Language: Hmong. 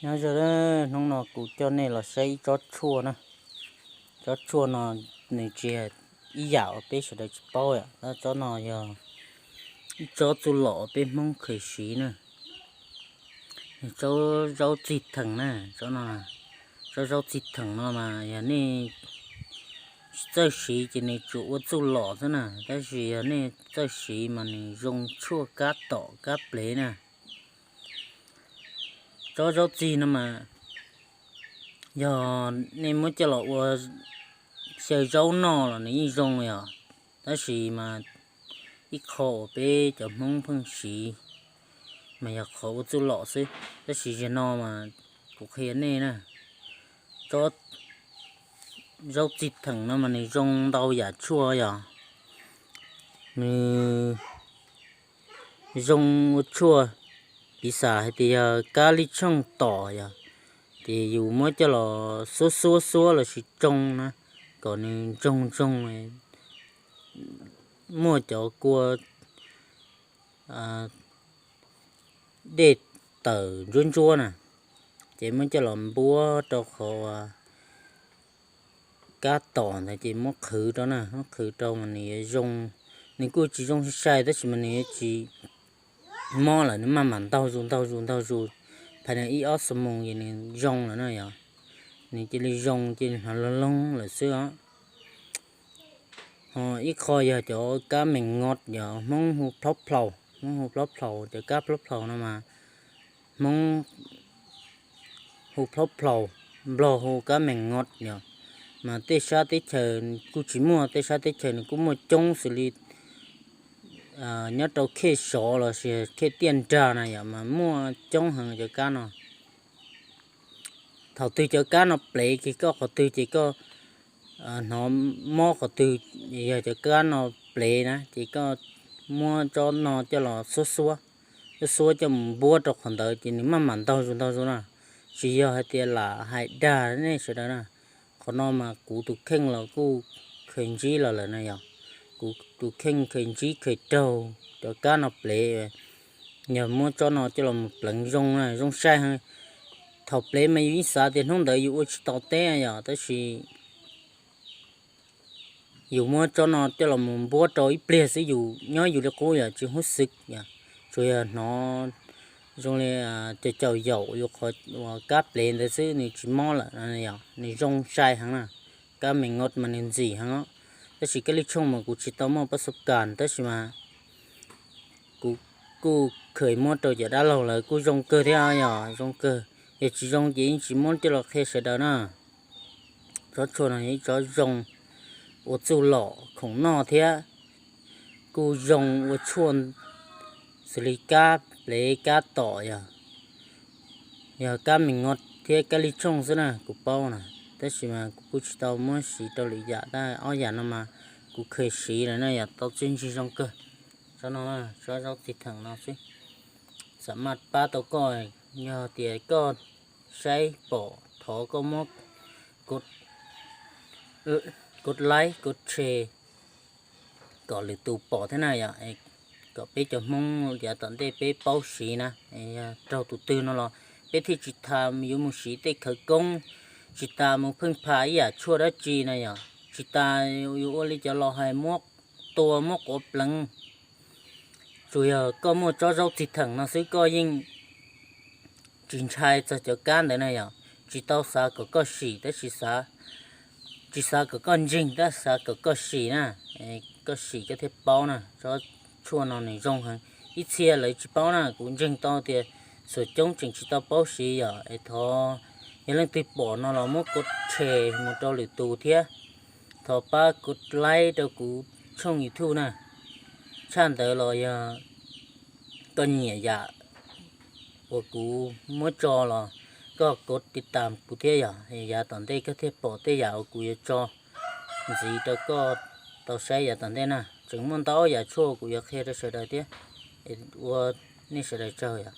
Nyob zoo, hnub no kuv coj nej los saib ib tsob tshuaj na. Tsob tshuaj no nws tsis ib yam uas peb sawv daws tsis paub, tsob no yog ib tsob txuj lom peb Hmoob kheev siv na. Tsob zaub txig theem na, tsob no, tsob zaub txig theem no mas yog nej txawj siv ces nws tsuas ua txuj lom xwb na, tab sis yog nej txawj siv mas nws zoo tshuaj kab tom kab plev na. Tsob zaub txig no mas yog nej muab coj los ua xyaw zaub noj los nws yeej zoo yom, tab sis mas ib qho uas peb cov Hmoob pheej siv mas yog qhov ua txuj lom xwb, tab sis zaum no mas kuv qhia nej na, tsob zaub txig theem no mas nws zoo ntau yam tshuaj yom. Nws zoo ua tshuaj, piv xam hais tias yog kab lij tshooj tom yog, ces yus muab coj los xuab xuab xuab los sis tsoo na, kom nws ntsoog ntsoog, muaj cov kua dej tawm ntsuab ntsuab na, ces muab coj los npuab rau qhov kab tom ntawd ces muab qhwv rau na, muab qhwv rau mas nws yuav zoo. Nws kuj tsis zoo sai sai tab sis mas nws yuav tsis mob lawm, nws maj mam ntaug zus ntaug zus ntaug zus, phais nws ib ob xuab moos ces nws zoo lawm na yog. Nws cia li zoo cia li hnov loog loog lawm xwb os. Ho ib qho yog cov kab mees ngos, yog Hmoob hu plhaub plhaus, Hmoob hu plhaub plhaus, cov kab plhaub plhaus no mas Hmoob hu plhaub plhaus, Nplog hu kab mees ngos yog. Mas tej sab teb chaws kuj tsis muaj, tej sab teb chaws nws kuj muaj coob xws li nyob rau khej sov los sis khej tiaj nrag na yom, mas muaj coob heev cov kab no. Thaum twg cov kab no plev kiag koj qhov twg ces koj hnov mob qhov twg, yog cov kab no plev na ces koj muab tsob no coj los xuab xuab, xuab xuab coj mus npuab rau qhov ntawd ces nws maj mam ntaug zus ntaug zus na. Tsis yog hais tias lam hais dag nej sawv daws na, qhov no mas kuv tus kheej los kuj kheev ntsib los lawm na yog. Kuv tus kheej kheev ntsib kheev raug cov kab no plev, yog muab tsob no coj los mus pleev zoo na, zoo sai heev. Thaum plev mas yus yeej xav tias hnub ntawd yus ua tsis tau teb yom, tab sis yus muab tsob no coj los mus npuab rau ib pliag xwb yus nyob yus li qub yom, tsis hub xwb yom, tsuas yog hnov zoo li caum caum yaum yus qhov uas kab plev ntawd xwb, nws tsis mob lawm, nws zoo sai heev na. Kab mees ngos mas nws ntxim heev os, tab sis kab lij tshooj mas kuv tsis tau muaj pab xub kas tab sis mas kuv kuj kheev muab rau cov dab laug lawv kuj zoo kawg thiab yom, zoo kawg. Yog tsis zoo ces yeej tsis muab coj los qhia sawv daws na. Tsob tshuaj no yog ib tsob zoo ua txuj lom khoom noj thiab kuj zoo ua tshuaj xws li kab plev kab tom yog, yog kab mees ngos thiab kab lij tshooj xwb na kuv paub na. Tab sis mas kuv kuj tsis tau muab siv rau lwm yam, tab ob yam no mas kuv kheev siv lawm na yom, tau txiaj ntsig zoo kawg. Tsob no, tsob zaub txig theem no xwb, xam maj pab tau koj, yog tias koj saib pom thov koj muab kod like kod share kom lwm tus pom thiab na yom, kom peb cov Hmoob yav tom ntej peb paub siv na. Yog raug tus twg no los peb thiaj tsis tas yuav mus siv tej khawv koob, tsis tas mus pheej pha ib yam tshuaj dab tsi na yom, tsis tas yuav ua li cov los hais muab tua muab quav pleev. Tsuas yog koj muaj tsob zaub txig theem no xwb koj yeej tsis ntshai txog cov kab ntawd na yom. Tsis tau xav kom koj sim tab sis, tsis xav kom koj ntseeg tab xav kom koj sim na, koj sim koj thiaj paub na. Tsob tshuaj no nws zoo heev, ib txhia lawv tsis paub na, kuv ntseeg tau tias txhua coob tseem tsis tau paub siv yom. Es thov yog leej twg pom no los muab kod share mus rau lwm tus thiab. Thov pab kod like rau kuv tshooj YouTube na. Tshaj ntawd los yog koj nyiam yam uas kuv muab tso los koj kod tiv tam kuv thiab yom, yav tom ntej koj thiaj pom tej yam uas kuv yuav tso ntxiv rau koj tau saib yav tom ntej na. Tseem muaj ntau yam tshuaj kuv yuav qhia rau sawv daws thiab. Ua nej sawv daws tsaug yom.